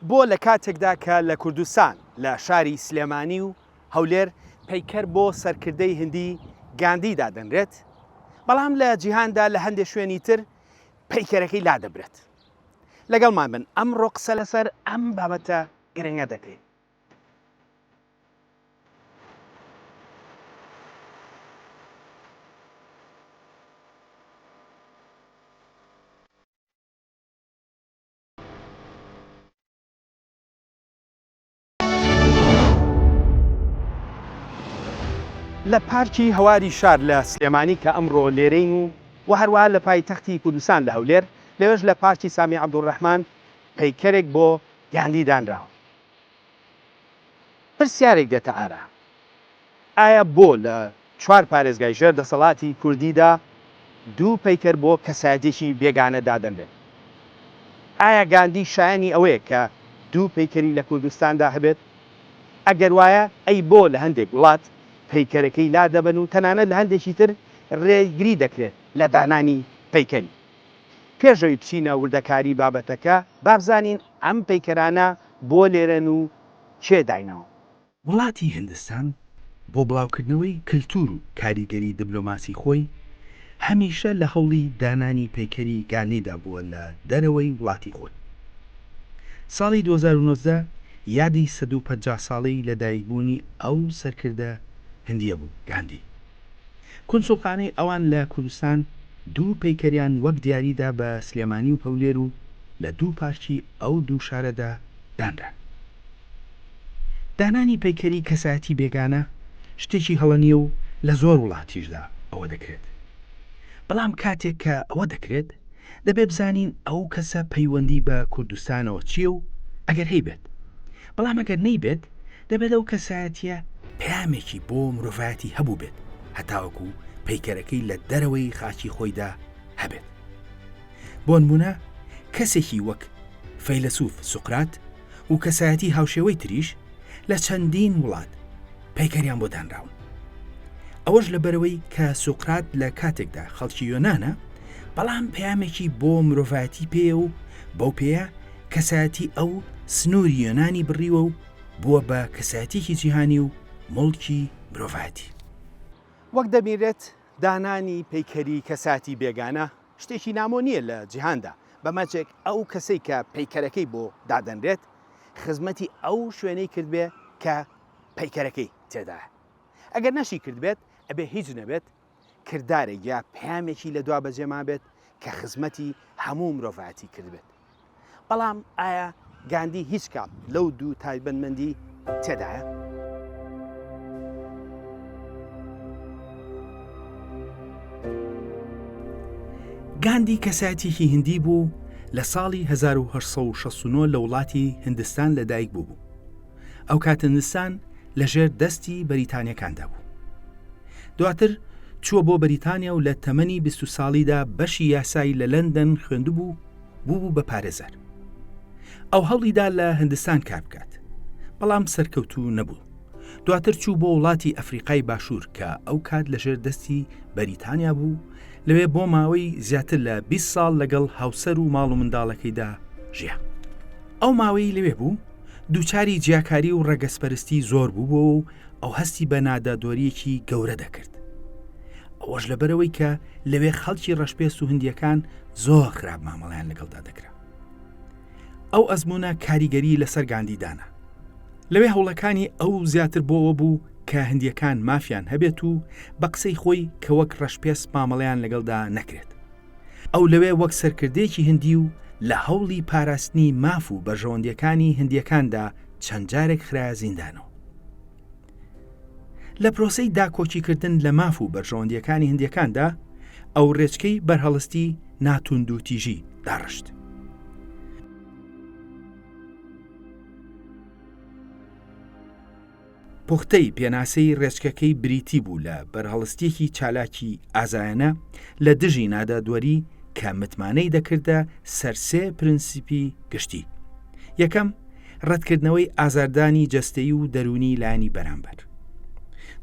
بۆ لە کاتێکدا کە لە کوردستان لە شاری سلێمانی و هەولێر پەیکەر بۆ سەرکردەی هندی گاندی دادەنرێت، بەڵام لە جیهاندا لە هەندێک شوێنی تر پەیکەرەکەی لادەبرێت؟ لەگەڵمان بن ئەمڕۆ قسە لەسەر ئەم بابەتە گرنگە دەکەین. لە پارکی هەواری شار لە سلێمانی کە ئەمڕۆ لێرەین و و هەروەها لە پایتەختی کوردستان لە هەولێر، لەوێش لە پارکی سامی عەبدولڕەحمان پەیکەرێک بۆ گاندی دانراوە. پرسیارێک دێتە ئارا، ئایا بۆ لە چوار پارێزگای ژێر دەسەڵاتی کوردیدا دوو پەیکەر بۆ کەسایەتیەکی بێگانە دادەنرێت؟ ئایا گاندی شایەنی ئەوەیە کە دوو پەیکەری لە کوردستاندا هەبێت؟ ئەگەر وایە ئەی بۆ لە هەندێک وڵات پەیکەرەکەی لادەبەن و تەنانەت لە هەندێکی تر رێگری دەکرێت لە دانانی پەیکەری؟ پێش ئەوی بچینە وردەکاری بابەتەکە با بزانین ئەم پەیکەرانە بۆ لێرەن و کێ دایناون؟ وڵاتی هندستان بۆ بڵاوکردنەوەی کلتور و کاریگەری دبلۆماسی خۆی هەمیشە لە هەوڵی دانانی پەیکەری گاندیدا بووە لە دەرەوەی وڵاتی خۆی. ساڵی 2019 یادی 150 ساڵەی لەدایکبوونی ئەو سەرکردە هندییە بوو، گاندی. کونسوڵخانەی ئەوان لە کوردستان دوو پەیکەریان وەک دیاری دا بە سلێمانی و هەولێر و لە دوو پارکی ئەو دوو شارەدا دانران. دانانی پەیکەری کەسایەتی بێگانە شتێکی هەڵە نییە و لە زۆر وڵاتیشدا ئەوە دەکرێت. بەڵام کاتێک کە ئەوە دەکرێت دەبێ بزانین ئەو کەسە پەیوەندی بە کوردستانەوە چییە و ئەگەر هەیبێت، بەڵام ئەگەر نەیبێت دەبێت ئەو کەسایەتییە پەیامێکی بۆ مرۆڤایەتی هەبووبێت هەتاوەکو پەیکەرەکەی لە دەرەوەی خاکی خۆیدا هەبێت. بۆنمونە کەسێکی وەک فەیلەسوف سوقرات و کەسایەتی هاوشێوەی تریش لە چەندین وڵات پەیکەریان بۆ دانراون. ئەوەش لەبەرەوەی کە سوقرات لە کاتێکدا خەڵکی یۆنانە بەڵام پەیامێکی بۆ مرۆڤایەتی پێیە و بەو پێیە کەسایەتی ئەو سنووری یۆنانی بڕیوە و بووە بە کەسایەتیەکی جیهانی و موڵکی مرۆڤایەتی. وەک دەبینرێت دانانی پەیکەری کەساتی بێگانە شتێکی نامۆ نییە لە جیهاندا، بە مەرجێک ئەو کەسەی کە پەیکەرەکەی بۆ دادەنرێت خزمەتی ئەو شوێنەی کردبێ کە پەیکەرەکەی تێدایە. ئەگەر نەشی کردبێت ئەبێ هیچ نەبێت کردارێک یا پەیامێکی لە دوا بەجێ مابێت کە خزمەتی هەموو مرۆڤایەتی کردبێت. بەڵام ئایا گاندی هیچ کام لەو دوو تایبەتمەندی تێدایە؟ گاندی کەسایەتیەکی هندی بوو لە ساڵی 1869 لە وڵاتی هندستان لەدایک بوو بوو. ئەو کات هندستان لەژێر دەستی بەریتانیەکاندا بوو. دواتر چووە بۆ بەریتانیا و لە تەمەنی 20 ساڵیدا بەشی یاسایی لە لەندەن خوێندبوو بووبوو بە پارێزەر. ئەو هەوڵیدا لە هندستان کار بکات، بەڵام سەرکەوتوو نەبوو. دواتر چوو بۆ وڵاتی ئەفریقای باشوور کە ئەو کات لەژێر دەستی بەریتانیا بوو، لەوێ بۆ ماوەی زیاتر لە 20 ساڵ لەگەڵ هاوسەر و ماڵ و منداڵەکەیدا ژیا. ئەو ماوەی لەوێ بوو، دووچاری جیاکاری و ڕەگەزپەرستی زۆر بووبووەوە و ئەو هەستی بە نادادوەرییەکی گەورە دەکرد. ئەوەش لەبەرئەوەی کە لەوێ خەڵکی ڕەشپێست و هندییەکان زۆر خراپ مامەڵەیان لەگەڵدا دەکرا. ئەو ئەزموونە کاریگەری لەسەر گاندی دانا. لەوێ هەوڵەکانی ئەو زیاتر بۆ ئەوە بوو کە هندییەکان مافیان هەبێت و بە قسەی خۆی کە وەک ڕەشپێست مامەڵەیان لەگەڵدا نەکرێت. ئەو لەوێ وەک سەرکردەیەکی هندی و لە هەوڵی پاراستنی ماف و بەرژەوەندییەکانی هندییەکاندا چەند جارێک خرایە زیندانەوە. لە پرۆسەی داکۆکیکردن لە ماف و بەرژەوەندییەکانی هندییەکاندا، ئەو ڕێچکەی بەرهەڵستی ناتوندوتیژی داڕشت. پوختەی پێناسەی ڕێچکەکەی بریتی بوو لە بەرهەڵستییەکی چالاکی ئازایانە لە دژی نادادوەری کە متمانەی دەکردە سەر سێ پرنسیپی گشتی. یەکەم، ڕەتکردنەوەی ئازاردانی جەستەیی و دەروونی لایەنی بەرامبەر.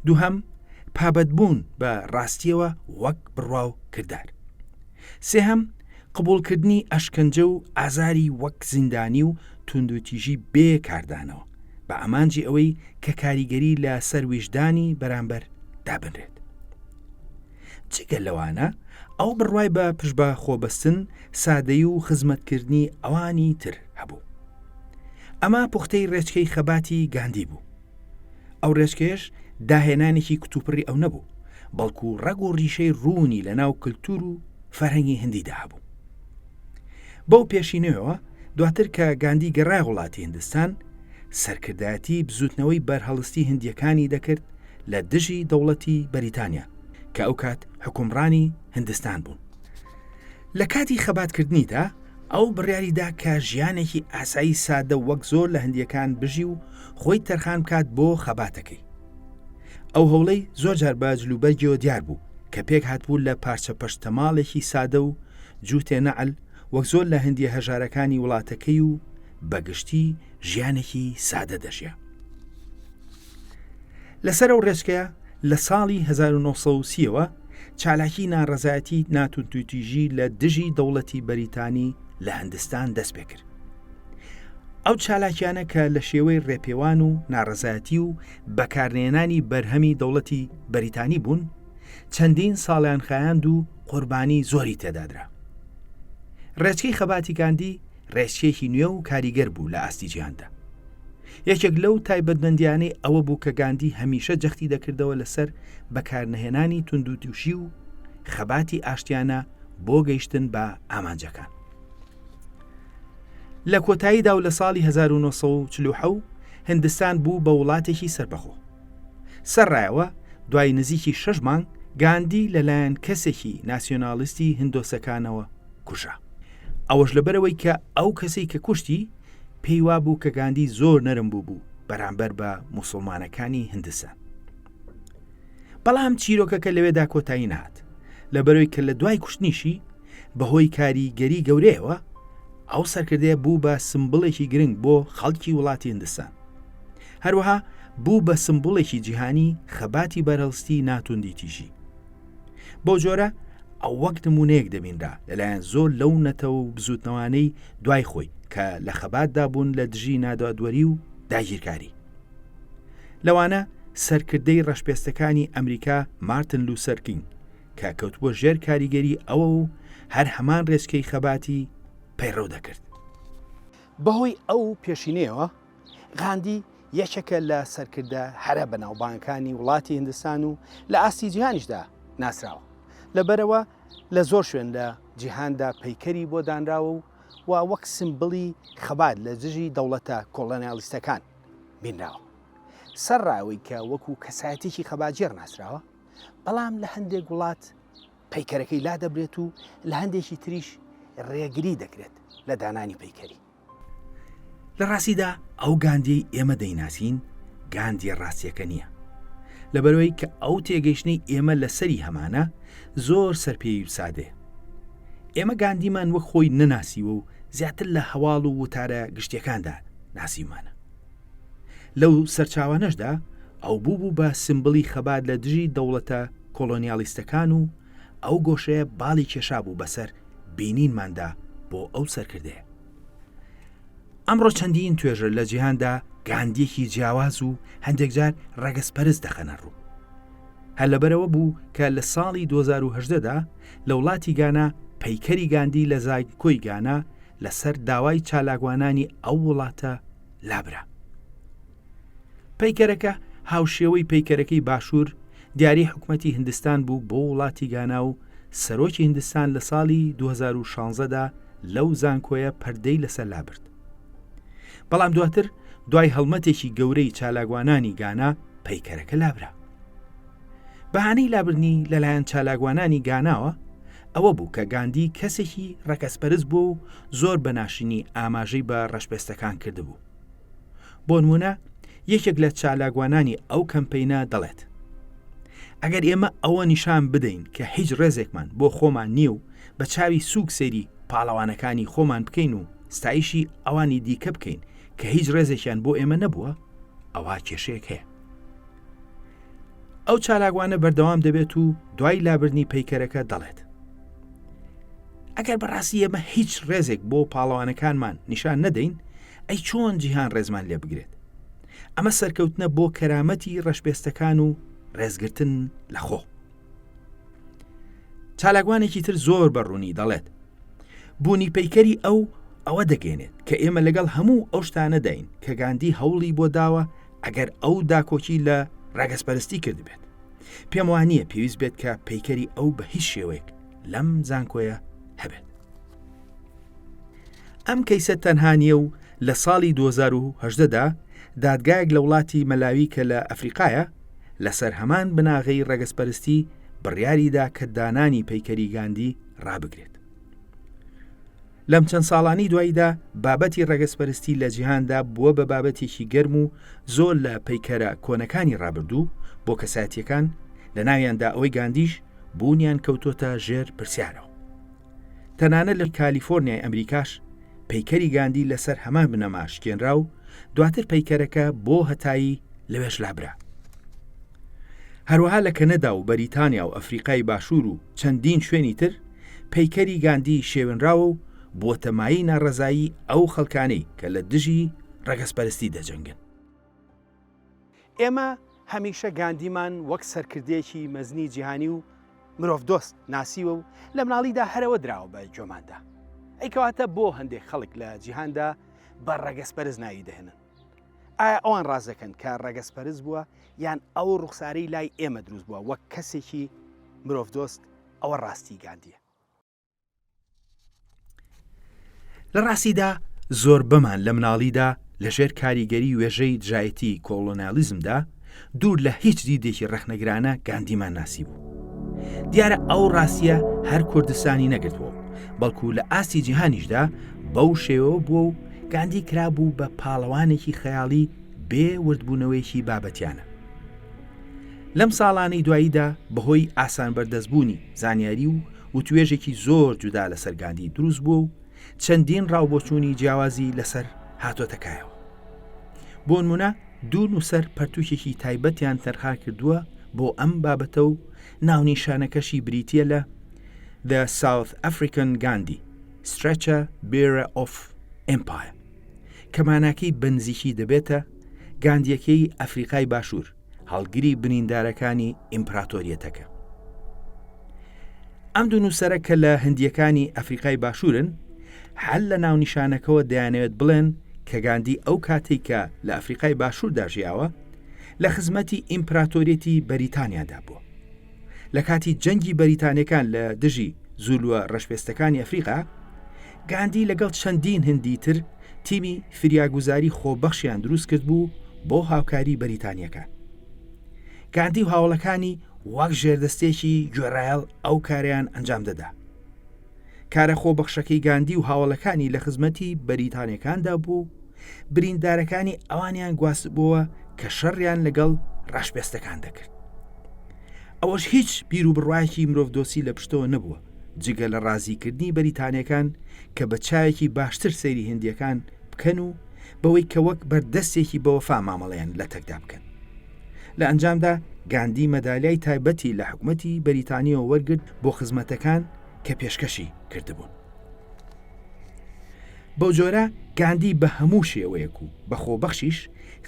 دووهەم، پابەندبوون بە ڕاستییەوە وەک بڕوا و کردار. سێهەم، قبوڵکردنی ئەشکەنجە و ئازاری وەک زیندانی و توندوتیژی بێ کاردانەوە، بە ئامانجی ئەوەی کە کاریگەری لە سەر ویژدانی بەرامبەر دابنرێت. جگە لەوانە، ئەو بڕوای بە پشتبەخۆبەستن، سادەیی و خزمەتکردنی ئەوانی تر هەبوو. ئەمە پوختەی ڕێچکەی خەباتی گاندی بوو. ئەو ڕێچکەیەش داهێنانێکی کتوپڕی ئەو نەبوو، بەڵکو ڕەگ و ڕیشەی ڕوونی لەناو کلتور و فەرهەنگی هندیدا هەبوو. بەو پێشینەیەوە دواتر کە گاندی گەڕایە وڵاتی هندستان، سەرکردایەتی بزووتنەوەی بەرهەڵستی هندییەکانی دەکرد لە دژی دەوڵەتی بەریتانیا کە ئەوکات حوکمڕانی هندستان بوون. لە کاتی خەباتکردنیدا ئەو بڕیاری دا کە ژیانێکی ئاسایی سادە وەک زۆر لە هندییەکان بژی و خۆی تەرخان بکات بۆ خەباتەکەی. ئەو هەوڵەی زۆر جار بە جلوبەرگیەوە دیار بوو کە پێک هاتبوو لە پارچە پەشتەماڵێکی سادە و جووتێ نەعل وەک زۆر لە هندیە هەژارەکانی وڵاتەکەی و بەگشتی ژیانێکی سادە دەژیا. لەسەر ئەو ڕێچکەیە لە ساڵی 1930ەوە چالاکی ناڕەزایەتی ناتوندوتیژی لە دژی دەوڵەتی بەریتانی لە هندستان دەست پێکرد. ئەو چالاکیانە کە لە شێوەی ڕێپێوان و ناڕەزایەتی و بەکارنێنانی بەرهەمی دەوڵەتی بەریتانی بوون، چەندین ساڵیان خایاند و قوربانی زۆری تێدادرا. ڕێچکەی خەباتی گاندی ڕێچکەیەکی نوێ و کاریگەر بوو لە ئاستی جیهاندا. یەکێک لەو تایبەتمەندیانەی ئەوە بوو کە گاندی هەمیشە جەختی دەکردەوە لەسەر بەکارنەهێنانی توندوتیژی و خەباتی ئاشتیانە بۆ گەیشتن بە ئامانجەکان. لە کۆتاییدا و لە ساڵی 1947 هندستان بوو بە وڵاتێکی سەربەخۆ. سەرڕایەوە دوای نزیکی شەش مانگ گاندی لەلایەن کەسێکی ناسیۆنالیستی هندۆسەکانەوە کوژرا. ئەوەش لەبەرئەوەی کە ئەو کەسەی کە کوشتی پێی وابوو کە گاندی زۆر نەرم بووبوو بەرامبەر بە موسڵمانەکانی هندستان. بەڵام چیرۆکەکە لەوێدا کۆتایی نەهات، لەبەرەوەی کە لە دوای کوشتنیشی بەهۆی کاریگەری گەورەیەوە ئەو سەرکردەیە بوو بە سمبڵێکی گرنگ بۆ خەڵکی وڵاتی هندستان. هەروەها بوو بە سمبوڵێکی جیهانی خەباتی بەرهەڵستی ناتوندیتیژی. بەو جۆرە ئەو وەک نموونەیەک دەبینرا لەلایەن زۆر لەو نەتەوە و بزووتنەوانەی دوای خۆی کە لە خەباتدا بوون لە دژی نادادوەری و داگیرکاری. لەوانە سەرکردەی ڕەشپێستەکانی ئەمریکا مارتن لوسەر کینگ کە کەوتبووە ژێر کاریگەری ئەوە و هەر هەمان ڕێچکەی خەباتی پەیڕەو دەکرد. بەهۆی ئەو پێشینەیەوە غاندی یەکێکە لە سەرکردە هەرە بەناوبانگەکانی وڵاتی هندستان و لە ئاستی جیهانیشدا ناسراوە. لەبەرئەوە لە زۆر شوێن لە جیهاندا پەیکەری بۆ دانراوە و و وەک سیمبڵی خەبات لە دژی دەوڵەتە کۆڵۆنیالیستەکان بینراوە. سەرڕای ئەوەی کە وەکو کەسایەتیی خەباتگێڕ ناسراوە، بەڵام لە هەندێک وڵات پەیکەرەکەی لادەبرێت و لە هەندێکی تریش ڕێگری دەکرێت لە دانانی پەیکەری. لە ڕاستیدا ئەو گاندیەی ئێمە دەیناسین گاندیە ڕاستیەکە نییە. لەبەرەوەی کە ئەو تێگەیشتنەی ئێمە لەسەری هەمانە زۆر سەرپێی و سادەیە. ئێمە گاندیمان وەک خۆی نەناسیوە و زیاتر لە هەواڵ و وتارە گشتیەکاندا ناسیومانە. لەو سەرچاوانەشدا ئەو بوو بوو بە سمبڵی خەبات لە دژی دەوڵەتە کۆڵۆنیالیستەکان و ئەو گۆشەیە باڵی کێشابوو بەسەر بینینماندا بۆ ئەو سەرکردەیە. ئەمڕۆ چەندین توێژەر لە جیهاندا گاندییەکی جیاواز و هەندێکجار ڕەگەزپەرست دەخەنە ڕوو. هەر لەبەرئەوە بوو کە لە ساڵی 2018 دا لە وڵاتی گانا پەیکەری گاندی لە زانکۆی گانا لەسەر داوای چالاکوانانی ئەو وڵاتە لابرا. پەیکەرەکە هاوشێوەی پەیکەرەکەی باشوور دیاری حکومەتی هندستان بوو بۆ وڵاتی گانا و سەرۆکی هندستان لە ساڵی 2016 دا لەو زانکۆیە پەردەی لەسەر لابرد. بەڵام دواتر دوای هەڵمەتێکی گەورەی چالاکوانانی گانا پەیکەرەکە لابرا. بەهانەی لابردنی لەلایەن چالاکوانانی گاناوە ئەوە بوو کە گاندی کەسێکی ڕەگەزپەرست بووە و زۆر بە ناشرینی ئاماژەی بە ڕەشپێستەکان کردبوو. بۆنمونە یەکێک لە چالاکوانانی ئەو کەمپەینە دەڵێت ئەگەر ئێمە ئەوە نیشان بدەین کە هیچ ڕێزێکمان بۆ خۆمان نییە و بە چاوی سووک سەیری پاڵەوانەکانی خۆمان بکەین و ستایشی ئەوانی دیکە بکەین کە هیچ ڕێزێکیان بۆ ئێمە نەبووە ئەوا کێشەیەک هەیە. ئەو چالاکوانە بەردەوام دەبێت و دوای لابردنی پەیکەرەکە دەڵێت. ئەگەر بەڕاستی ئێمە هیچ ڕێزێک بۆ پاڵەوانەکانمان نیشان نەدەین، ئەی چۆن جیهان ڕێزمان لێ بگرێت؟ ئەمە سەرکەوتنە بۆ کەرامەتی ڕەشپێستەکان و ڕێزگرتن لە خۆ. چالاکوانێکی تر زۆر بە ڕوونی دەڵێت بوونی پەیکەری ئەو ئەوە دەگەێنێت کە ئێمە لەگەڵ هەموو ئەو شتانەداین کە گاندی هەوڵی بۆ داوە ئەگەر ئەو داکۆکی لە ڕەگەزپەرستی کردبێت. پێم وا نییە پێویست بێت کە پەیکەری ئەو بە هیچ شێوەیەک لەم زانکۆیە هەبێت. ئەم کەیسە تەنها نییە و لە ساڵی 2010 دا دادگایەک لە وڵاتی مەلاوی کە لە ئەفریقایە لەسەر هەمان بناغەی ڕەگەزپەرستی بڕیاریدا کە دانانی پەیکەری گاندی ڕابگرێت. لەم چەند ساڵانەی دواییدا بابەتی ڕەگەزپەرستی لە جیهاندا بووە بە بابەتێکی گەرم و زۆر لە پەیکەرە کۆنەکانی ڕابردوو بۆ کەسایەتییەکان، لە ناویاندا ئەوەی گاندیش، بوونیان کەوتۆتە ژێر پرسیارەوە. تەنانەت لە کالیفۆرنیای ئەمریکاش پەیکەری گاندی لەسەر هەمان بنەما شکێنرا و دواتر پەیکەرەکە بۆ هەتایی لەوێش لابرا. هەروەها لە کەنەدا و بەریتانیا و ئەفریقای باشوور و چەندین شوێنی تر پەیکەری گاندی شێونراوە و بووەتە مایەی ناڕەزایی ئەو خەڵکانەی کە لە دژی ڕەگەزپەرستی دەجەنگن. ئێمە هەمیشە گاندیمان وەک سەرکردەیەکی مەزنی جیهانی و مرۆڤدۆست ناسیوە و لە مناڵیدا هەرەوە دراوە بە گوێماندا. ئەی کەواتە بۆ هەندێک خەڵک لە جیهاندا بە ڕەگەزپەرست ناوی دەهێنن؟ ئایا ئەوان ڕاست دەکەن کە ڕەگەزپەرست بووە یان ئەو ڕوخسارەی لای ئێمە دروست بووە وەک کەسێکی مرۆڤدۆست ئەوە ڕاستی گاندیە؟ لە ڕاستیدا زۆربەمان لە مناڵیدا لەژێر کاریگەری وێژەی دژایەتی کۆڵۆنیالیزمدا دوور لە هیچ دیدێکی ڕەخنەگرانە گاندیمان ناسیبوو. دیارە ئەو ڕاستیە هەر کوردستانی نەگرتووە بەڵکو لە ئاستی جیهانیشدا بەو شێوە بووە و گاندی کرابوو بە پاڵەوانێکی خەیاڵی بێ وردبوونەوەیەکی بابەتیانە. لەم ساڵانەی دواییدا بەهۆی ئاسان بەردەستبوونی زانیاری و وتوێژێکی زۆر جودا لەسەر گاندی دروست بووە و چەندین ڕاوبۆچوونی جیاوازی لەسەر هاتۆتە کایەوە. بۆنمونە دوو نووسەر پەرتووکێکی تایبەتیان تەرخان کردووە بۆ ئەم بابەتە و ناونیشانەکەشی بریتییە لە The South African Gandhi، Stretcher Bearer of Empire کە ماناکەی بەنزیکی دەبێتە گاندییەکەی ئەفریقای باشوور، هەڵگری بریندارەکانی ئیمپراتۆریەتەکە. ئەم دوو نووسەرە کە لە هندییەکانی ئەفریقای باشوورن، هەر لە ناونیشانەکەوە دەیانەوێت بڵێن کە گاندی ئەو کاتەی کە لە ئەفریقای باشووردا ژیاوە، لە خزمەتی ئیمپراتۆریەتی بەریتانیادا بووە. لە کاتی جەنگی بەریتانیەکان لە دژی زولوە ڕەشپێستەکانی ئەفریقا، گاندی لەگەڵ چەندین هندی تر تیمی فریاگوزاری خۆبەخشیان دروست کردبوو بۆ هاوکاری بەریتانیەکان. گاندی و هاوڵەکانی وەک ژێردەستێکی گوێڕایەڵ ئەو کارەیان ئەنجام دەدا. کارە خۆبەخشەکەی گاندی و هاوەڵەکانی لە خزمەتی بەریتانیەکاندا بوو و بریندارەکانی ئەوانیان گواستبۆوە کە شەڕیان لەگەڵ ڕەشپێستەکان دەکرد. ئەوەش هیچ بیر و بڕوایەکی مرۆڤدۆستی لە پشتەوە نەبووە جگە لە ڕازیکردنی بەریتانیەکان کە بە چاوێکی باشتر سەیری هندیەکان بکەن و بەوەی کە وەک بەردەستێکی بەوەفا مامەڵەیان لەتەکدا بکەن. لە ئەنجامدا گاندی مەدالیای تایبەتی لە حکومەتی بەریتانیەوە وەرگرت بۆ خزمەتەکان کە پێشکەشی کردبوون. بەو جۆرە گاندی بە هەموو شێوەیەک و بە خۆبەخشیش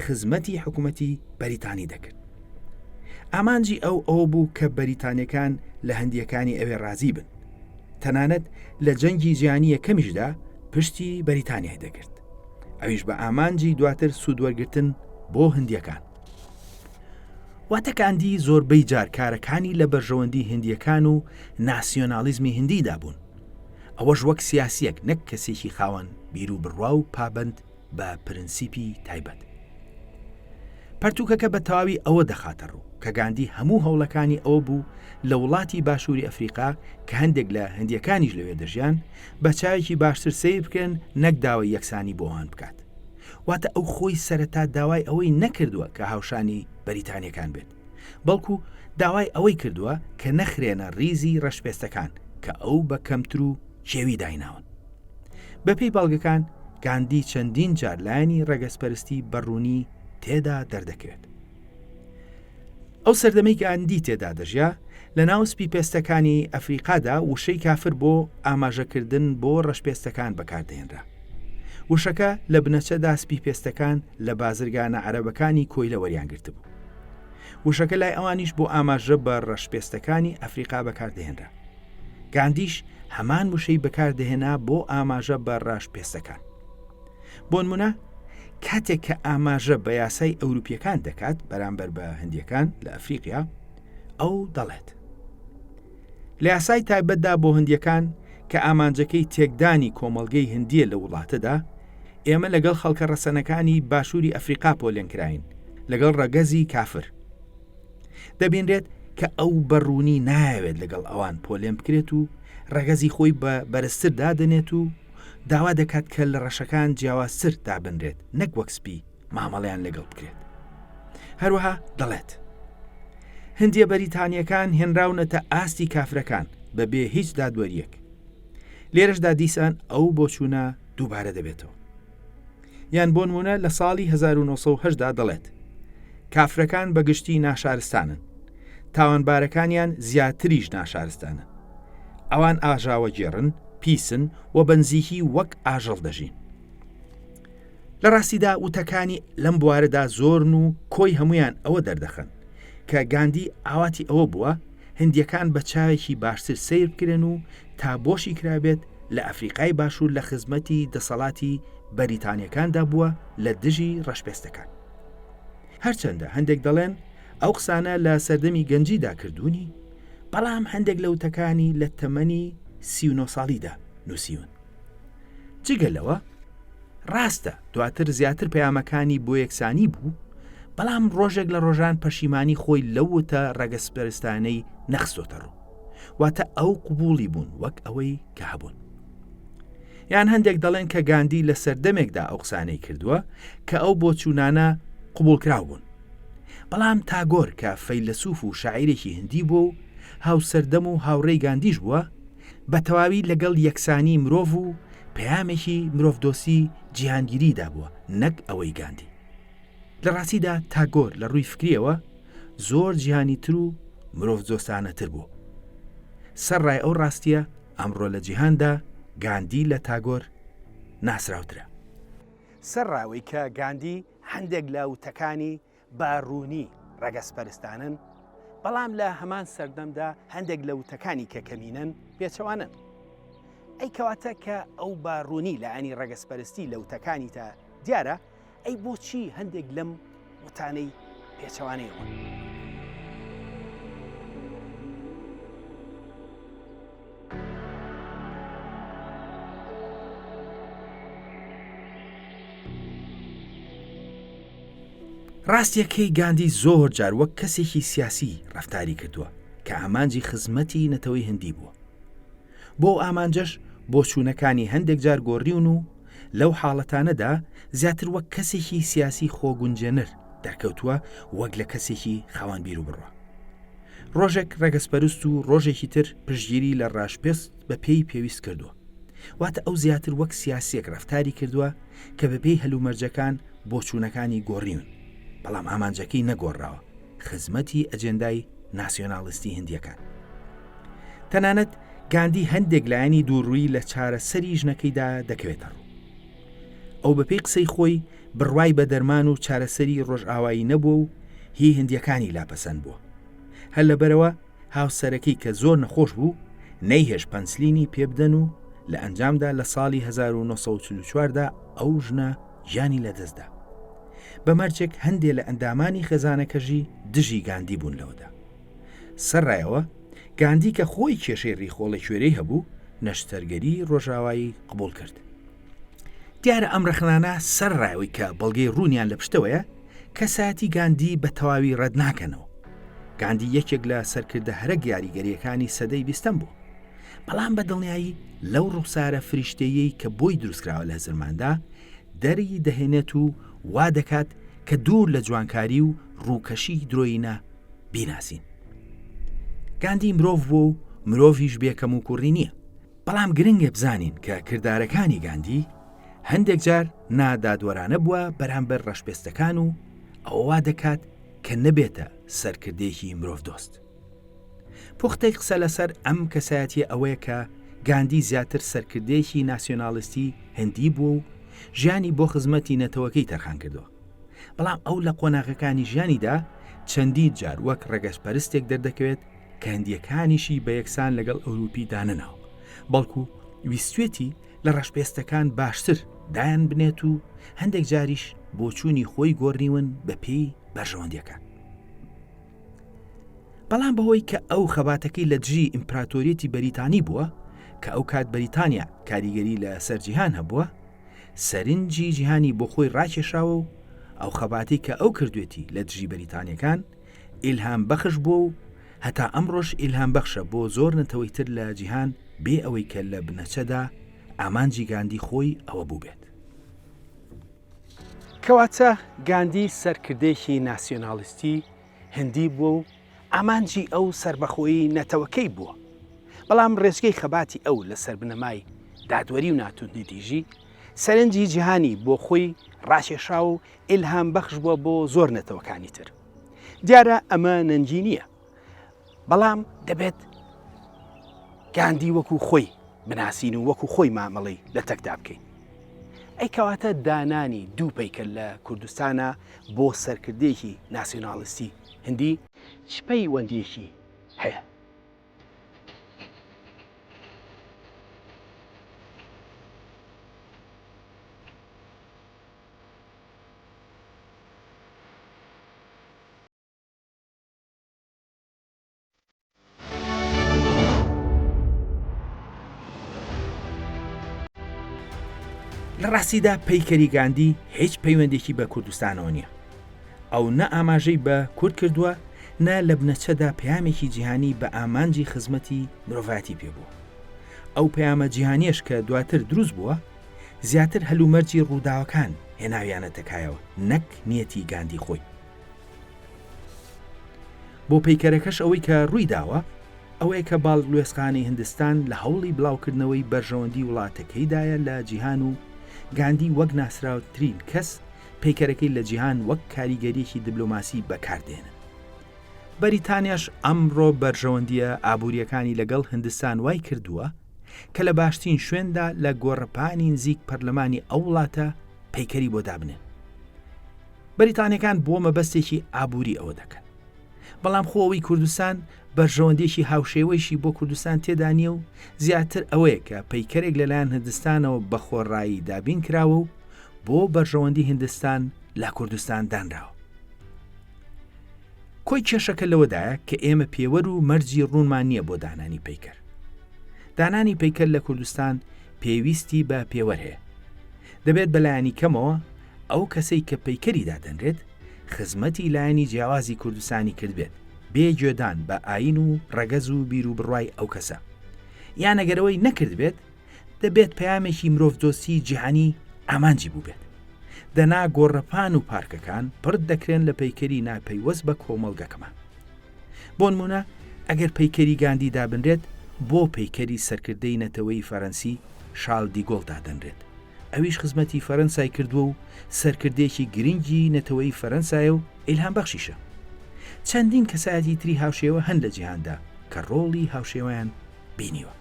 خزمەتی حکومەتی بەریتانی دەکرد. ئامانجی ئەو ئەوە بوو کە بەریتانیەکان لە هندیەکانی ئەوێ ڕازی بن. تەنانەت لە جەنگی جیهانی یەکەمیشدا پشتی بەریتانیای دەگرت. ئەویش بە ئامانجی دواتر سوودوەرگرتن بۆ هندیەکان. واتە گاندی زۆربەی جار کارەکانی لە بەرژەوەندی هندیەکان و ناسیۆنالیزمی هندیدا بوون. ئەوەش وەک سیاسیەک نەک کەسێکی خاوەن بیروبڕوا و پابەند بە پرنسیپی تایبەت. پەرتووکەکە بە تەواوی ئەوە دەخاتە ڕوو کە گاندی هەموو هەوڵەکانی ئەوە بوو لە وڵاتی باشووری ئەفریقا کە هەندێک لە هندیەکانیش لەوێ دەژیان بە چاوێکی باشتر سەیر بکرێن نەک داوای یەکسانی بۆ ئەوان بکات. واتە ئەو خۆی سەرەتا داوای ئەوەی نەکردووە کە هاوشانی بەریتانیەکان بێت بەڵکو داوای ئەوەی کردووە کە نەخرێنە ڕیزی ڕەشپێستەکان کە ئەو بە کەمتر و کێوی دایناون. بەپێی بەڵگەکان گاندی چەندین جار لایەنی ڕەگەزپەرستی بە ڕوونی تێدا دەردەکەوێت. ئەو سەردەمەی گاندی تێدا دەژیا، لە ناو سپیپێستەکانی ئەفریقادا وشەی کافر بۆ ئاماژەکردن بۆ ڕەشپێستەکان بەکاردەهێنرا. وشەکە لە بنەچەدا سپیپێستەکان لە بازرگانە عەرەبەکانی کۆیلە وەریانگرتبوو. وشەکە لای ئەوانیش بۆ ئاماژە بە ڕەشپێستەکانی ئەفریقا بەکاردەهێنرا. گاندیش هەمان وشەی بەکاردەهێنا بۆ ئاماژە بە ڕەشپێستەکان. بۆنمونە کاتێک کە ئاماژە بە یاسای ئەوروپیەکان دەکات بەرامبەر بە هندیەکان لە ئەفریقیا ئەو دەڵێت لە یاسای تایبەتدا بۆ هندیەکان کە ئامانجەکەی تێکدانی کۆمەڵگەی هندیە لە وڵاتەدا ئێمە لەگەڵ خەڵکە ڕەسەنەکانی باشووری ئەفریقا پۆلێنکراین لەگەڵ ڕەگەزی کافر دەبینرێت کە ئەو بە ڕوونی نایەوێت لەگەڵ ئەوان پۆلێن بکرێت و ڕەگەزی خۆی بە بەرزتر دادەنێت و داوا دەکات کە لە ڕەشەکان جیاوازتر دابنرێت نەک وەک سپی مامەڵەیان لەگەڵ بکرێت. هەروەها دەڵێت، هندیە بەریتانییەکان هێنراونەتە ئاستی کافرەکان بەبێ هیچ دادوەرییەک. لێرەشدا دیسان ئەو بۆچوونە دووبارە دەبێتەوە. یان بۆنمونە لە ساڵی 1970 دا دەڵێت، کافرەکان بە گشتی ناشارستانن، تاوانبارەکانیان زیاتریش ناشارستانن. ئەوان ئاژاوەگێڕن، پیسن و بەنزیکی وەک ئاژەڵ دەژین. لە ڕاستیدا وتەکانی لەم بوارەدا زۆرن و کۆی هەمویان ئەوە دەردەخەن کە گاندی ئاواتی ئەوە بووە هندیەکان بە چاوێکی باشتر سەیر بکرێن و تا بۆشی کرابێت لە ئەفریقای باشوور لە خزمەتی دەسەڵاتی بەریتانیەکاندا بووە لە دژی ڕەشپێستەکان. هەرچەندە هەندێک دەڵێن ئەو قسانە لە سەردەمی گەنجیدا کردوونی، بەڵام هەندێک لە وتەکانی لە تەمەنی 39 ساڵیدا نووسیون. جگە لەوە، ڕاستە دواتر زیاتر پەیامەکانی بۆ یەکسانی بوو، بەڵام ڕۆژێک لە ڕۆژان پەشیمانی خۆی لەو وتە ڕەگەزپەرستانەی نەخستۆتە ڕوو. واتە ئەو قبوڵی بوون وەک ئەوەی کە هەبوون. یان هەندێک دەڵێن کە گاندی لە سەردەمێکدا ئەو قسانەی کردووە کە ئەو بۆچوونانە قبوڵکراو بوون. بەڵام تاگۆر کە فەیلەسوف و شاعیرێکی هندی بووە و هاوسەردەم و هاوڕێی گاندیش بووە، بە تەواوی لەگەڵ یەکسانی مرۆڤ و پەیامێکی مرۆڤدۆستی جیهانگیریدا بووە نەک ئەوەی گاندی. لە ڕاستیدا تاگۆر لە ڕووی فکریەوە زۆر جیهانیتر و مرۆڤدۆستانەتر بوو. سەرڕای ئەو ڕاستیە ئەمڕۆ لە جیهاندا گاندی لە تاگۆر ناسراوترە. سەرڕای ئەوەی کە گاندی هەندێک لە وتەکانی بە ڕوونی ڕەگەزپەرستانەن، بەڵام لە هەمان سەردەمدا هەندێک لە وتەکانی کە کەمینەن پێچەوانەن. ئەی کەواتە کە ئەو بە ڕوونی لایەنی ڕەگەزپەرستی لە وتەکانیدا دیارە، ئەی بۆچی هەندێک لەم وتانەی پێچەوانەی ئەوەن؟ ڕاستیەکەی گاندی زۆر جار وەک کەسێکی سیاسی ڕەفتاری کردووە کە ئامانجی خزمەتی نەتەوەی هندی بووە. بۆ ئەو ئامانجەش بۆچوونەکانی هەندێک جار گۆڕیون و لەو حاڵەتانەدا زیاتر وەک کەسێکی سیاسی خۆگونجێنەر دەرکەوتووە وەک لە کەسێکی خاوەن بیروبڕوا. ڕۆژێک ڕەگەزپەرست و ڕۆژێکی تر پشتگیری لە ڕەشپێست بە پێی پێویست کردووە. واتە ئەو زیاتر وەک سیاسییەک ڕەفتاری کردووە کە بە پێی هەلومەرجەکان بۆچوونەکانی گۆڕیون، بەڵام ئامانجەکەی نەگۆڕراوە، خزمەتی ئەجێندای ناسیۆنالیستی هندییەکان. تەنانەت گاندی هەندێک لایەنی دووڕووی لە چارەسەری ژنەکەیدا دەکەوێتە ڕوو. ئەو بەپێی قسەی خۆی بڕوای بە دەرمان و چارەسەری ڕۆژئاوایی نەبووە و هی هندییەکانی لا پەسەند بووە. هەر لەبەرئەوە هاوسەرەکەی کە زۆر نەخۆش بوو، نەیهێشت پەنسلینی پێبدەن و لە ئەنجامدا لە ساڵی 1944 دا ئەو ژنە گیانی لەدەستدا. بە مەرجێک هەندێ لە ئەندامانی خێزانەکەشی دژی گاندی بوون لەوەدا. سەرڕایەوە، گاندی کە خۆی کێشەی ڕیخۆڵە کوێرەی هەبوو، نەشتەرگەری ڕۆژاوایی قبوڵ کرد. دیارە ئەم ڕەخنانە سەرڕای ئەوەی کە بەڵگەی ڕوونیان لە پشتەوەیە، کەسایەتی گاندی بە تەواوی ڕەت ناکەنەوە. گاندی یەکێک لە سەرکردە هەرە گاریگەرییەکانی سەدەی بیستەم بوو. بەڵام بە دڵنیایی لەو ڕوخسارە فریشتەییەی کە بۆی دروستکراوە لە هزرماندا، دەری دەهێنێت و وا دەکات کە دوور لە جوانکاری و ڕووکەشی درۆیینە بیناسین. گاندی مرۆڤ بووە و مرۆڤیش بێ کەموکوڕی نییە. بەڵام گرنگە بزانین کە کردارەکانی گاندی هەندێک جار نادادوەرانە بووە بەرامبەر ڕەشپێستەکان و ئەوە وا دەکات کە. کە نەبێتە سەرکردەیەکی مرۆڤدۆست. پوختەی قسە لەسەر ئەم کەسایەتیە ئەوەیە کە گاندی زیاتر سەرکردەیەکی ناسیۆنالیستی هندی بووە و ژیانی بۆ خزمەتی نەتەوەکەی تەرخان کردووە. بەڵام ئەو لە قۆناغەکانی ژیانیدا چەندین جار وەک ڕەگەزپەرستێک دەردەکەوێت کە هندییەکانیشی بە یەکسان لەگەڵ ئەوروپی دانەناوە، بەڵکو ویستوێتی لە ڕەشپێستەکان باشتر دایان بنێت و هەندێک جاریش بۆچوونی خۆی گۆڕیون بەپێی بەرژەوەندیەکان. بەڵام بەهۆی کە ئەو خەباتەکەی لە دژی ئیمپراتۆریەتی بەریتانی بووە کە ئەو کات بەریتانیا کاریگەری لە سەر جیهان هەبووە سەرنجی جیهانی بۆ خۆی ڕاکێشاوە و ئەو خەباتی کە ئەو کردوێتی لە دژی بەریتانیەکان ئیلهام بەخش بووە و هەتا ئەمڕۆش ئیلهام بەخشە بۆ زۆر نەتەوەی تر لە جیهان بێ ئەوەی کە لە بنەچەدا ئامانجی گاندی خۆی ئەوە بووبێت. کەواتە گاندی سەرکردەیەکی ناسیۆنالیستی هندی بووە و ئامانجی ئەو سەربەخۆیی نەتەوەکەی بووە، بەڵام ڕێچکەی خەباتی ئەو لەسەر بنەمای دادوەری و ناتوندوتیژی سەرنجی جیهانی بۆ خۆی ڕاکێشاوە و ئیلهام بەخش بووە بۆ زۆر نەتەوەکانی تر. دیارە ئەمە نەنگی نییە، بەڵام دەبێت گاندی وەکو خۆی بناسین و وەکو خۆی مامەڵەی لە تەکدا بکەین. ئەی کەواتە دانانی دوو پەیکەر لە کوردستانا بۆ سەرکردەیەکی ناسیۆنالیستی هندی چ پەیوەندییەکی هەیە؟ لە ڕاستیدا پەیکەری گاندی هیچ پەیوەندێکی بە کوردستانەوە نییە. ئەو نە ئاماژەی بە کورد کردووە، نە لە بنەچەدا پەیامێکی جیهانی بە ئامانجی خزمەتی مرۆڤایەتی پێ بووە. ئەو پەیامە جیهانیەش کە دواتر دروست بووە، زیاتر هەلومەرجی ڕووداوەکان هێناویانەتە کایەوە نەک نیەتی گاندی خۆی. بۆ پەیکەرەکەش ئەوەی کە ڕووی داوە ئەوەیە کە باڵوێزخانەی هندستان لە هەوڵی بڵاوکردنەوەی بەرژەوەندی وڵاتەکەیدایە لە جیهان و گاندی وەک ناسراوترین کەس پەیکەرەکەی لە جیهان وەک کاریگەریەکی دبلۆماسی بەکاردێنن. بەریتانیاش ئەمڕۆ بەرژەوەندییە ئابوورییەکانی لەگەڵ هندستان وای کردووە کە لە باشترین شوێندا لە گۆڕەپانی نزیک پەرلەمانی ئەو وڵاتە پەیکەری بۆ دابنێن. بەریتانیەکان بۆ مەبەستێکی ئابووری ئەوە دەکەن. بەڵام خۆ ئەوەی کوردستان بەرژەوەندیەکی هاوشێوەیشی بۆ کوردستان تێدا نییە و زیاتر ئەوەیە کە پەیکەرێک لەلایەن هندستانەوە بە خۆڕایی دابین کراوە و بۆ بەرژەوەندی هندستان لە کوردستان دانراوە. کۆی کێشەکە لەوەدایە کە ئێمە پێوەر و مەرجی ڕوونمان نییە بۆ دانانی پەیکەر. دانانی پەیکەر لە کوردستان پێویستی بە پێوەر هەیە. دەبێت بەلایەنی کەمەوە ئەو کەسەی کە پەیکەری دادەنرێت خزمەتی لایەنی جیاوازی کوردستانی کردبێت بێ گوێدان بە ئایین و ڕەگەز و بیروبڕوای ئەو کەسە. یان ئەگەر ئەوەی نەکردبێت دەبێت پەیامێکی مرۆڤدۆستی جیهانی ئامانجی بووبێت. دەنا گۆڕەپان و پارکەکان پڕ دەکرێن لە پەیکەری ناپەیوەست بە کۆمەڵگەکەمان. بۆنمونە ئەگەر پەیکەری گاندی دابنرێت بۆ پەیکەری سەرکردەی نەتەوەیی فەرەنسی شارل دیگۆڵ دادەنرێت ئەویش خزمەتی فەرەنسای کردووە و سەرکردەیەکی گرنگی نەتەوەیی فەرەنسایە و ئیلهام بەخشیشە. چەندین کەسایەتی تری هاوشێوە هەن لە جیهاندا کە ڕۆڵی هاوشێوەیان بینیوە.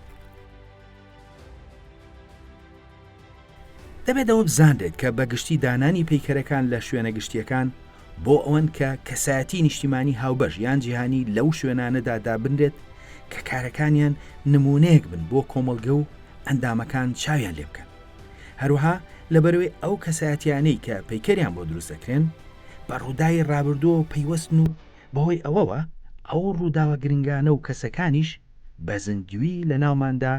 دەبێت ئەوە بزانرێت کە بە گشتی دانانی پەیکەرەکان لە شوێنە گشتییەکان بۆ ئەوەن کە کەسایەتی نیشتیمانی هاوبەش یان جیهانی لەو شوێنانەدا دابنرێت کە کارەکانیان نموونەیەک بن بۆ کۆمەڵگە و ئەندامەکان چاویان لێ بکەن. هەروەها لەبەرئەوەی ئەو کەسایەتیانەی کە پەیکەریان بۆ دروست دەکرێن بە ڕووداوی ڕابردووەوە پەیوەستن و بەهۆی ئەوەوە ئەو ڕووداوە گرنگانە و کەسەکانیش بە زیندووی لە ناوماندا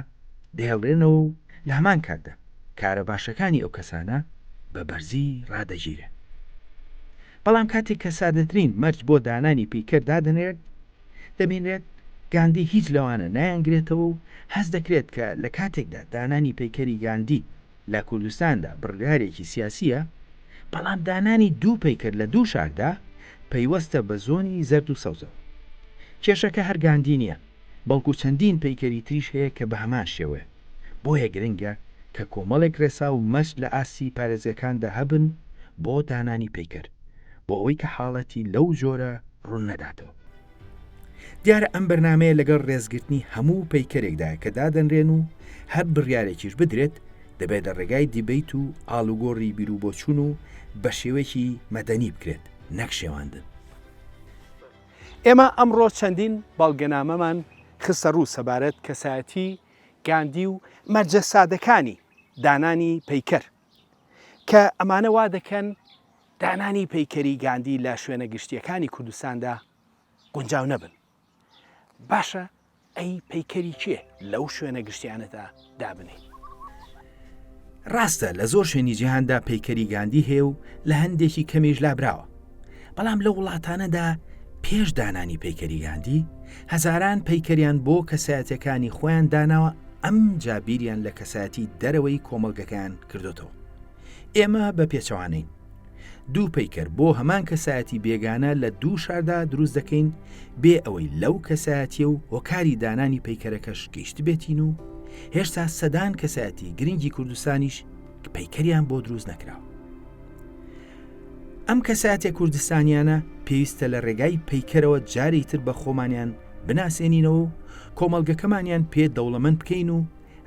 دەهێڵرێنەوە و لە هەمان کاتدا کارە باشەکانی ئەو کەسانە بە بەرزی ڕادەگیرێن. بەڵام کاتێک کە سادەترین مەرج بۆ دانانی پەیکەر دادەنرێت، دەبینرێت گاندی هیچ لەوانە نایانگرێتەوە و هەست دەکرێت کە لە کاتێکدا دانانی پەیکەری گاندی لە کوردستاندا بڕیارێکی سیاسییە، بەڵام دانانی دوو پەیکەر لە دوو شاردا پەیوەستە بە زۆنی زەرد و سەوزەوە. کێشەکە هەر گاندی نییە، بەڵکو چەندین پەیکەری تریش هەیە کە بە هەمان شێوەیە. بۆیە گرنگە کە کۆمەڵێک ڕێسا و مەرج لە ئاستی پارێزگەکاندا هەبن بۆ دانانی پەیکەر. بۆ ئەوەی کە حاڵەتی لەو جۆرە ڕوون نەداتەوە. دیارە ئەم بەرنامەیە لەگەڵ ڕێزگرتنی هەموو پەیکەرێکدایە کە دادەنرێن و هەر بڕیارێکیش بدرێت دەبێت لە ڕێگای دیبەیت و ئاڵوگۆڕی بیروبۆچوون و بە شێوەیەکی مەدەنی بکرێت نەک شێواندن. ئێمە ئەمڕۆ چەندین بەڵگەنامەمان خستە ڕوو سەبارەت کەسایەتی گاندی و مەرجە سادەکانی دانانی پەیکەر کە ئەمانە وا دەکەن دانانی پەیکەری گاندی لە شوێنە گشتییەکانی کوردستاندا گونجاو نەبن. باشە ئەی پەیکەری کێ لەو شوێنە گشتیانەدا دابنێین؟ ڕاستە لە زۆر شوێنی جیهاندا پەیکەری گاندی هەیە و لە هەندێکی کەمیش لابراوە، بەڵام لەو وڵاتانەدا پێش دانانی پەیکەری گاندی هەزاران پەیکەریان بۆ کەسایەتیەکانی خۆیان داناوە ئەمجا بیریان لە کەسایەتی دەرەوەی کۆمەڵگەکەیان کردۆتەوە. ئێمە بە پێچەوانەین. دوو پەیکەر بۆ هەمان کەسایەتی بێگانە لە دوو شاردا دروست دەکەین بێ ئەوەی لەو کەسایەتیە و هۆکاری دانانی پەیکەرەکەش گەیشتبێتین و هێشتا سەدان کەسایەتی گرنگی کوردستانیش پەیکەریان بۆ دروست نەکراوە. ئەم کەسایەتیە کوردستانیانە پێویستە لە ڕێگای پەیکەرەوە جارێی تر بە خۆمانیان بناسێنینەوە و کۆمەڵگەکەمانیان پێ دەوڵەمەند بکەین و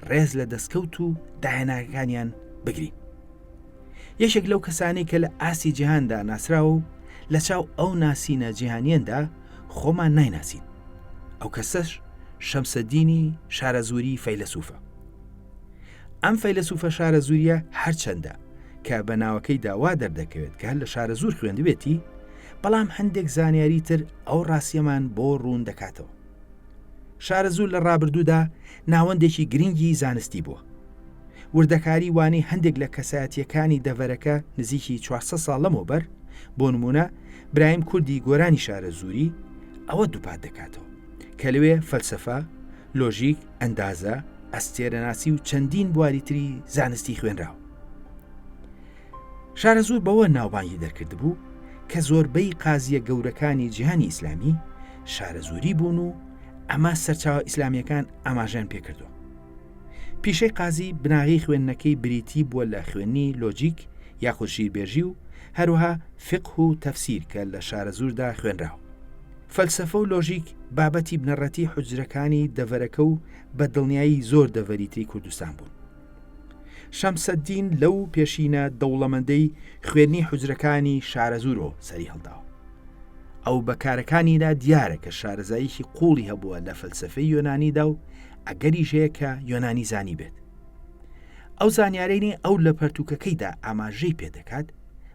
ڕێز لە دەستکەوت و داهێناکانیان بگرین. یەکێک لەو کەسانەی کە لە ئاستی جیهاندا ناسراوە و لە چاو ئەو ناسینە جیهانیەندا خۆمان نایناسین. ئەو کەسەش شەمسەدینی شارەزووری فەیلەسوفە. ئەم فەیلەسوفە شارەزووریە هەرچەندە کە بە ناوەکەیدا وا دەردەکەوێت کە هەر لە شارەزوور خوێندبێتی، بەڵام هەندێک زانیاری تر ئەو ڕاستیەمان بۆ ڕوون دەکاتەوە. شارەزوور لە ڕابردوودا ناوەندێکی گرنگی زانستی بووە. وردەکاری وانەی هەندێک لە کەسایەتییەکانی دەڤەرەکە نزیکی 400 ساڵ لەمەوبەر، بۆ نموونە برایم کوردی گۆرانی شارەزووری، ئەوە دووپات دەکاتەوە کە لەوێ فەلسەفە، لۆژیک، ئەندازە، ئەستێرەناسی و چەندین بواری تری زانستی خوێنراوە. شارەزوور بەوە ناوبانگی دەرکردبوو کە زۆربەی قازییە گەورەکانی جیهانی ئیسلامی شارەزووری بوون و ئەمە سەرچاوە ئیسلامییەکان ئاماژەیان پێکردووە. پیشەی قازی بناغەی خوێندنەکەی بریتی بووە لە خوێندنی لۆجیک یاخود ژیربێژی و هەروەها فیقه و تەفسیر کە لە شارەزووردا خوێنراوە. فەلسەفە و لۆژیک بابەتی بنەڕەتی حوجرەکانی دەڤەرەکە و بە دڵنیایی زۆر دەڤەری تری کوردستان بوون. شەمسەدین لەو پێشینە دەوڵەمەندەی خوێندنی حوجرەکانی شارەزوورەوە سەری هەڵداوە. ئەو بە کارەکانیدا دیارە کە شارەزاییەکی قووڵی هەبووە لە فەلسەفەی یۆنانیدا و ئەگەریش هەیە کە یۆنانی زانیبێت. ئەو زانیارەی ئەو لە پەرتووکەکەیدا ئاماژەی پێدەکات،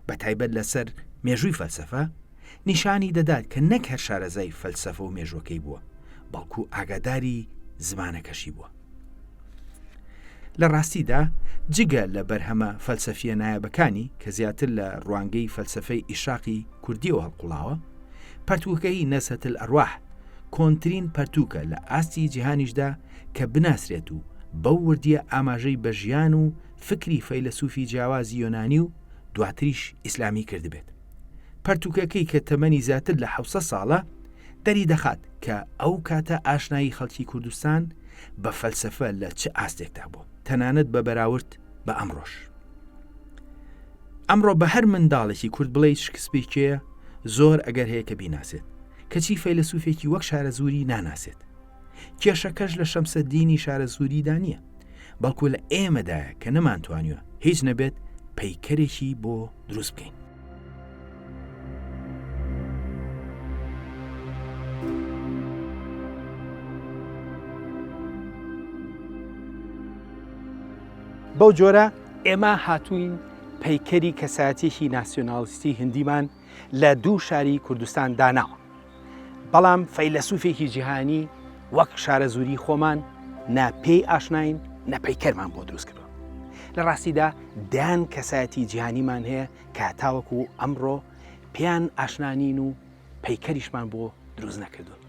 بە تایبەت لەسەر مێژووی فەلسەفە، نیشانی دەدات کە نەک هەر شارەزای فەلسەفە و مێژووەکەی بووە، بەڵکو ئاگاداری زمانەکەشی بووە. لە ڕاستیدا جگە لە بەرهەمە فەلسەفییە نایابەکانی کە زیاتر لە ڕوانگەی فەلسەفەی ئیشراقی کوردییەوە هەڵقوڵاوە، پەرتووکەکەی نزهە الارواح کۆنترین پەرتووکە لە ئاستی جیهانیشدا کە بناسرێت و بەو وردییە ئاماژەی بە ژیان و فکری فەیلەسوفی جیاوازی یۆنانی و دواتریش ئیسلامی کردبێت. پەرتووکەکەی کە تەمەنی زیاتر لە 700 ساڵە، دەریدەخات کە ئەو کاتە ئاشنایی خەڵکی کوردستان بە فەلسەفە لە چ ئاستێکدا بووە، تەنانەت بە بەراورد بە ئەمڕۆش. ئەمڕۆ بە هەر منداڵێکی کورد بڵێیت شکسپیر کێیە، زۆر ئەگەر هەیە کە بیناسێت، کەچی فەیلەسوفێکی وەک شارەزووری ناناسێت. کێشەکەش لە شەمسەدینی شارەزووریدا نییە، بەڵکو لە ئێمەدایە کە نەمانتوانیوە هیچ نەبێت پەیکەرێکی بۆ دروست بکەین. بەو جۆرە ئێمە هاتووین پەیکەری کەسایەتیەکی ناسیۆنالیستی هندیمان لە دوو شاری کوردستان داناوە. بەڵام فەیلەسوفێکی جیهانی وەک شارەزووری خۆمان نە پێی ئاشناین نە پەیکەرمان بۆ دروست کردووە. لە ڕاستیدا دەیان کەسایەتی جیهانیمان هەیە کە تاوەکو ئەمڕۆ پێیان ئاشنا نین و پەیکەریشمان بۆ دروست نەکردوون.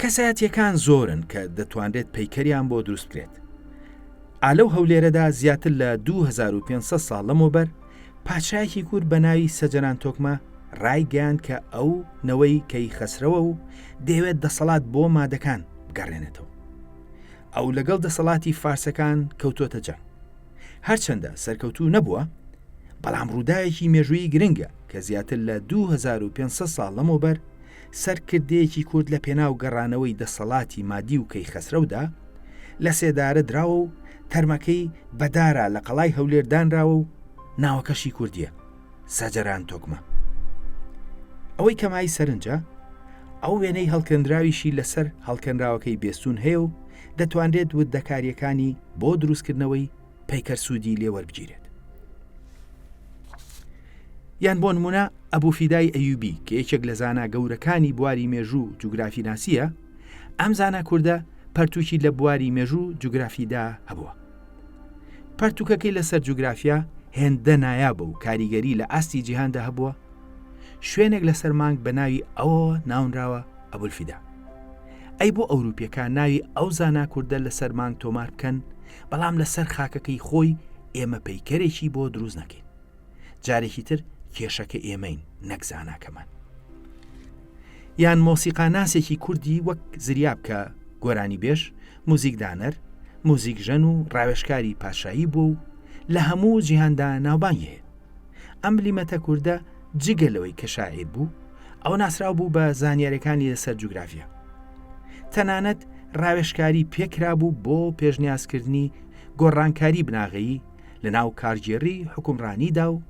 کەسایەتیەکان زۆرن کە دەتوانرێت پەیکەریان بۆ دروست بکرێت. ئا لەو هەولێرەدا زیاتر لە 2500 ساڵ لەمەوبەر پادشایەکی کورد بە ناوی سەجەران تۆکمە ڕایگەیاند کە ئەو نەوەی کەیخەسرەوە و دەیەوێت دەسەڵات بۆ مادەکان بگەڕێنێتەوە. ئەو لەگەڵ دەسەڵاتی فارسەکان کەوتۆتە جەنگ. هەرچەندە سەرکەوتوو نەبووە، بەڵام ڕووداوێکی مێژوویی گرنگە کە زیاتر لە 2500 ساڵ لەمەوبەر سەرکردەیەکی کورد لە پێناو گەڕانەوەی دەسەڵاتی مادی و کەیخەسرەودا لە سێدارە دراوە و تەرمەکەی بە دارا لە قەڵای هەولێر دانراوە و ناوەکەشی کوردیە سەجەران تۆکمە. ئەوەی کە مای سەرنجە ئەو وێنەی هەڵکەندراویشی لەسەر هەڵکەنراوەکەی بێستون هەیە و دەتوانرێت وردەکاریەکانی بۆ دروستکردنەوەی پەیکەر سوودی لێ وەربگیرێت. یان بۆ نمونە ئەبوو فیدای ئەیوبی کە یەکێک لە زانا گەورەکانی بواری مێژوو جوگرافی ناسیە ئەم زانا کوردە پەرتوکی لە بواری مێژوو جوگرافیدا هەبووە. پەرتوکەکەی لەسەر جوگرافیا هێندە نایابە و کاریگەری لە ئاستی جیهاندا هەبووە شوێنێک لەسەر مانگ بە ناوی ئەوەوە ناونراوە ئەبولفیدا. ئەی بۆ ئەوروپیەکان ناوی ئەو زانا کوردە لەسەر مانگ تۆمار بکەن بەڵام لەسەر خاکەکەی خۆی ئێمە پەیکەرێکی بۆ دروست نەکەین جارێکی تر کێشەکە ئێمەین نەک زاناکەمان یان مۆسیقاناسێکی کوردی وەک زریاب کە گۆرانی بێژ موزیکدانەر موزیکژەن و ڕاوێژکاری پادشایی بووە و لە هەموو جیهاندا ناوبانگی هەیە ئەم بلیمەتە کوردە جگە لەوەی کە شاعیر بوو، ئەو ناسراو بوو بە زانیاریەکانی لەسەر جوگرافیا. تەنانەت ڕاوێژکاری پێکرابوو بۆ پێشنیازکردنی گۆڕانکاری بناغەیی لە ناو کارگێڕی حوکمڕانیدا و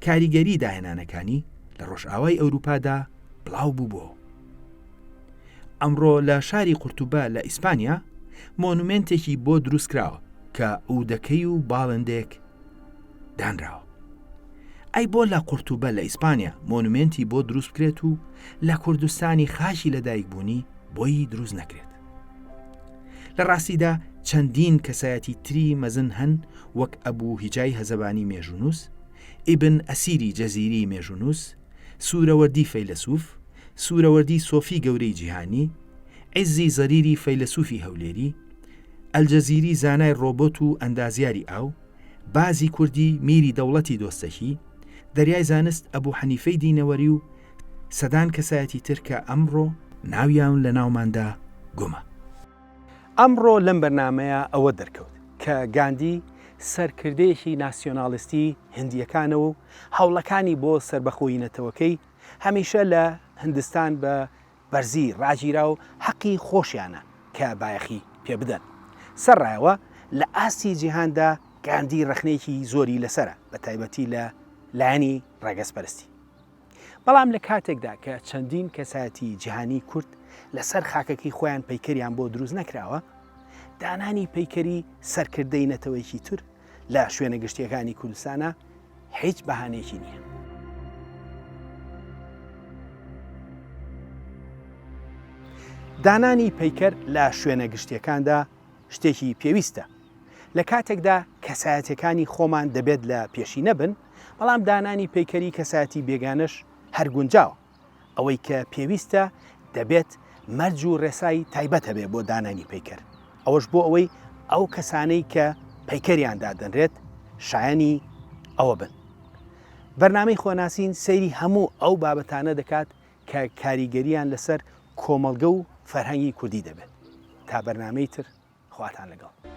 کاریگەری داهێنانەکانی لە ڕۆژئاوای ئەوروپادا بڵاو بووبۆوە. ئەمڕۆ لە شاری قورتوبە لە ئیسپانیا مۆنومێنتێکی بۆ دروستکراوە کە عودەکەی و باڵندەیەک دانراوە. ئەی بۆ لە قورتوبە لە ئیسپانیا مۆنومێنتی بۆ دروست بکرێت و لە کوردستانی خاکی لەدایکبوونی بۆی دروست نەکرێت؟ لە ڕاستیدا چەندین کەسایەتی تری مەزن هەن وەک ئەبوو هیجای هەزەبانی مێژوونووس، ئیبن ئەسیری جەزیری مێژوونووس، سورەوەردی فەیلەسوف، سورەوەردی سۆفی گەورەی جیهانی، عیزی زەریری فەیلەسوفی هەولێری، ئەلجەزیری زانای ڕۆبۆت و ئەندازیاری ئاو، بازی کوردی میری دەوڵەتی دۆستەکی، دەریای زانست ئەبو حەنیفەی دینەوەری و سەدان کەسایەتی تر کە ئەمڕۆ ناویان لە ناوماندا گومە. ئەمڕۆ لەم بەرنامەیە ئەوە دەرکەوت کە گاندی سەرکردەیەکی ناسیۆنالیستی هندییەکانە و هەوڵەکانی بۆ سەربەخۆیی نەتەوەکەی هەمیشە لە هندستان بە بەرزی ڕاگیرا و حەقی خۆشیانە کە بایەخی پێ بدەن. سەرڕایەوە لە ئاستی جیهاندا گاندی ڕەخنەیەکی زۆری لەسەرە بە تایبەتی لە لایەنی ڕەگەزپەرستی. بەڵام لە کاتێکدا کە چەندین کەسایەتی جیهانی کورد لەسەر خاکەکەی خۆیان پەیکەریان بۆ دروست نەکراوە، دانانی پەیکەری سەرکردەی نەتەوەیەکی تر لە شوێنە گشتییەکانی کوردستانا هیچ بەهانەیەکی نییە. دانانی پەیکەر لە شوێنە گشتییەکاندا شتێکی پێویستە. لە کاتێکدا کەسایەتیەکانی خۆمان دەبێت لە پێشینە بن، بەڵام دانانی پەیکەری کەسایەتی بێگانەش هەر گونجاوە. ئەوەی کە پێویستە دەبێت مەرج و ڕێسای تایبەت هەبێت بۆ دانانی پەیکەر، ئەوەش بۆ ئەوەی ئەو کەسانەی کە پەیکەریان دادەنرێت شایەنی ئەوە بن. بەرنامەی خۆناسین سەیری هەموو ئەو بابەتانە دەکات کە کاریگەریان لەسەر کۆمەڵگە و فەرهەنگی کوردی دەبێت. تا بەرنامەی تر خواتان لەگەڵ.